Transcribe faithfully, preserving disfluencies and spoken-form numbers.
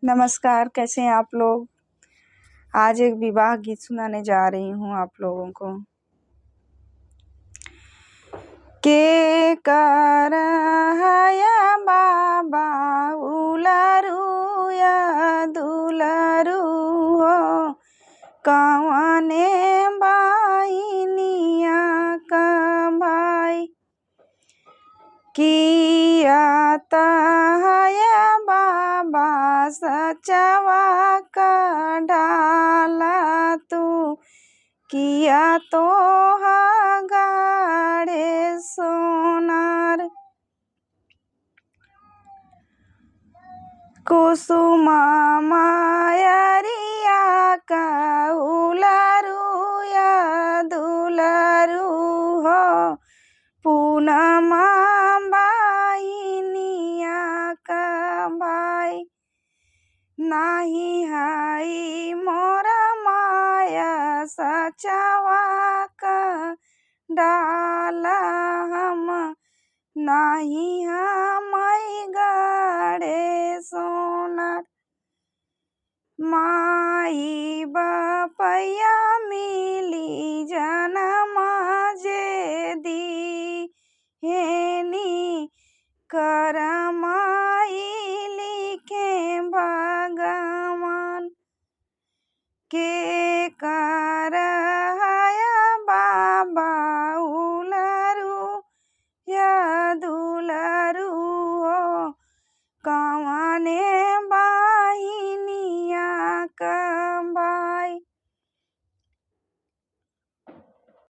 नमस्कार, कैसे हैं आप लोग? आज एक विवाह गीत सुनाने जा रही हूँ आप लोगों को। के कर हया बाबा उलारू या दुलारू हो, कवने बहिनिया का भाई। किया त हया बाबा सचवा का डाला तू, किया तो हा गाड़े सोनार। कुसुमा मायरिया का उलारू या दुलारू हो, पूनमा बहिनिया का भाई। नाही हई मोर माया सचवा का डाला हम, नाही हमई गाड़े सोनार। माई बपैया मिली जनमा जे दिहेनी, कर